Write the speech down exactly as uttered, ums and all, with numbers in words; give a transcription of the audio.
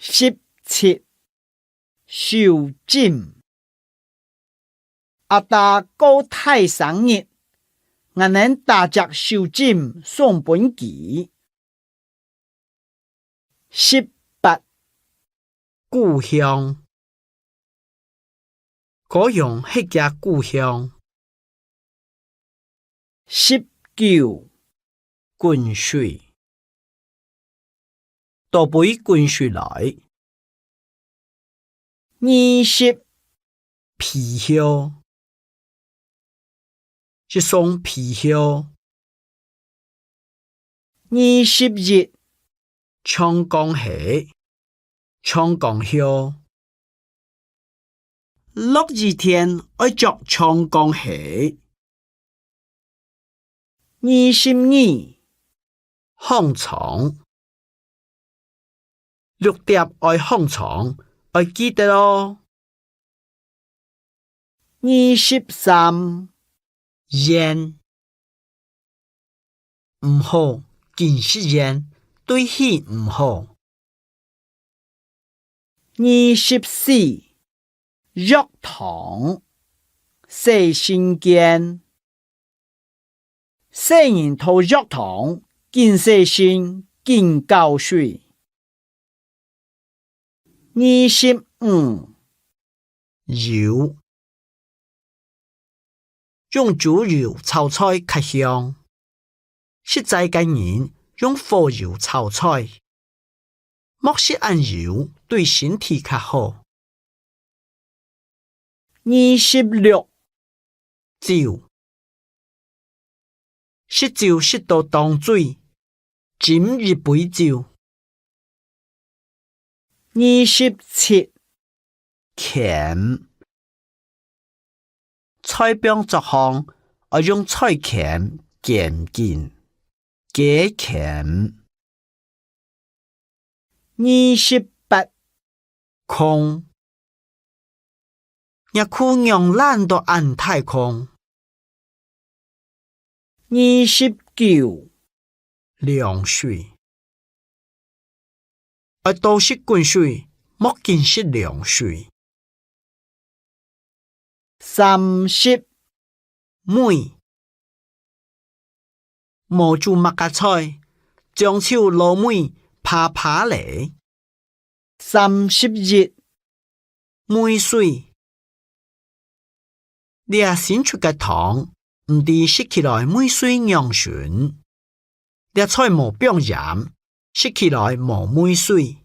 十七，手幛。阿爹過大生日，𠊎等打隻手幛送分佢。十八，故鄉。 故鄉係厥故鄉。十九，滾水。倒杯滾水來。二十，皮鞋。一雙皮鞋。 二十一，長江鞋，長江鞋。落雨天愛著長江鞋。二十二，䟘床。綠蝶愛䟘床，愛記得哦。 二十三，菸。毋好，緊食菸，對肺毋好。二十四，浴堂，洗身間。 細人到浴堂，緊洗身，緊搞水。二十五，油。用豬油炒菜較香。食齋个人用火油炒菜。 莫食恁油，對身體較好。二十六，酒。食酒食到當醉，斟一杯酒。二十七，鉗。 菜放桌項，愛用菜鉗鉗緊，雞鉗。二十八，空。若褲仰懶到恁大空。 二十九，涼水。愛多食滾水，莫緊食涼水。三十，糜。無煮麼个菜，將就摎糜扒扒咧。 三十一，糜水。這新出个湯，毋知食起來味緒仰脣。這菜無放鹽，食起來無味緒。